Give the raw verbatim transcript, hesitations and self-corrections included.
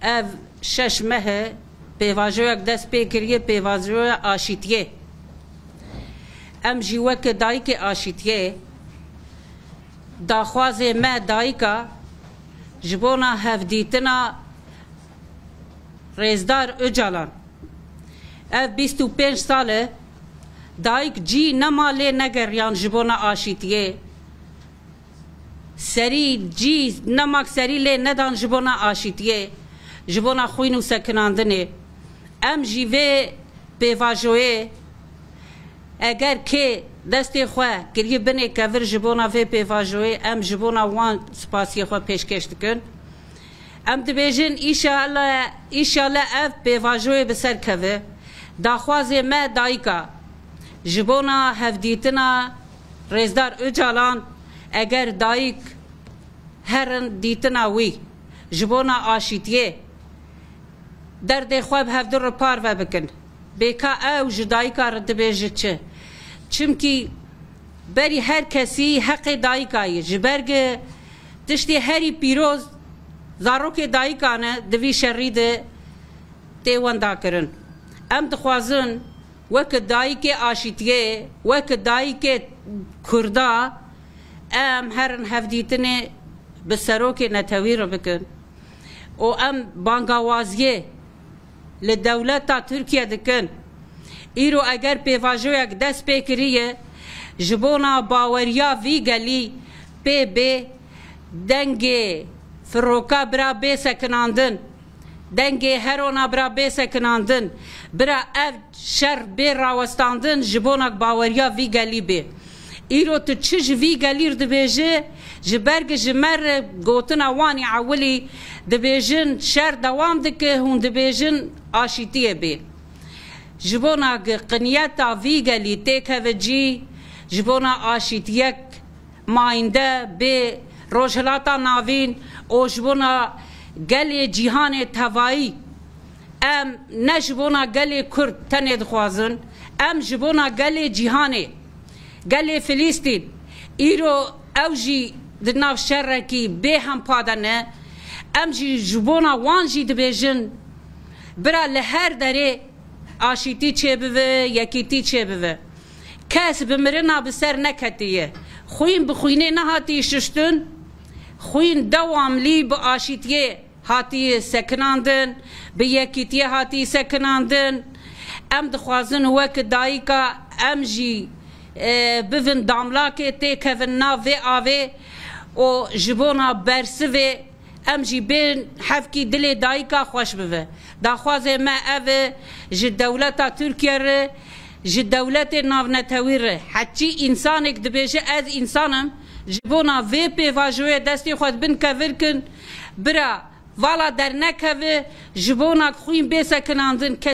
Ev şeş meh e pêvajoyek dest pê kiriye, pêvajoya aşîtiyê. Em jî weke dayikê aşîtiyê daxwazê me dayika ji bona hevdîtina Rêzdar Ocalan. Ev bîst û pênc sal e dayik cî nema lê negeriyan ji bona aşîtiyê. Serî cî nemak serî lê nedan ji bona aşîtiyê, ji bona xwîn û sekinandinê. Em jî vê pêvajoyê, eger kê destê xwe kiriye binê kevir ji bona vê pêvajoyê, em ji bona wan spasiyê xwe pêşkêş dikin. Em dibêjin, îşale, îşale ev pêvajoyê bi ser keve. Daxwazê me dayika, ji bona hevdîtina Rêzdar Ocalan, eger dayik herin dîtina wî, ji bona aşîtiyê, derdê xwe bi hevdu re parve bikin. Bêka ew ji dayika re dibêje çi? Çimkî berî her kesî heqê dayika ye. Ji ber gi tiştê herî pîroz zarokê dayikan e, di vî şerî de tê wendakirin. Em dixwazin weke dayikê aşîtiyê, weke dayikê Kurda, em herin hevdîtinê bi serokê netewî re bikin û em bangawaziyê li dewleta Tirkiye dikin. Îro eger pêvajoyek dest pê kiriye, ji bona baweriya vî gelî pê bê dengê firoka bira bê sekinandin, dengê herona bira bê sekinandin, bira ev şer bê rawestandin ji bona baweriya vî gelî bê. Îro tu çi ji vî gelî re dibêje, ji ber gi ji me re gotina wan ê ewilî dibêjin şer dewam dike, hûn dibêjin aşîtiyê bê. Ji bona gi qiniyeta vî gelî têkeve cî, ji bona aşîtiyek mayînde bê Rojhilata Navîn û ji bona gelê cîhanê tevayî. Em ne ji bona gelê Kurd tenê dixwazin, em ji bona gelê cîhanê, gelê Filîstîn, îro ew jî di nav şerekî bêhempa de ne. Em jî ji bona wan jî dibêjin, bira li her derê aşîtî çêbive, yekîtî çêbive. Kes bi mirina bi ser neketiye. Xwîn bi xwînê nehatî şiştin, xwîn dewamlî bi aşîtiyê hatî sekinandin, bi yekîtiyê hatî sekinandin. Em dixwazin wek dayika em jî, e, bivin damlakê, têkevin nav vê avê û ji bona bersivê em jî bên hevkî dilê dayika xweş bibe. Daxwazê me ev e, ji dewleta Tirkiye re, ji dewletê navnetewî re. Heçî însanek dibêje, ez însan im, ji bona vê pêvajoyê destê xwe di bin kevir kin, bira, vala dernekeve, ji bona xwîn bê sekinandin,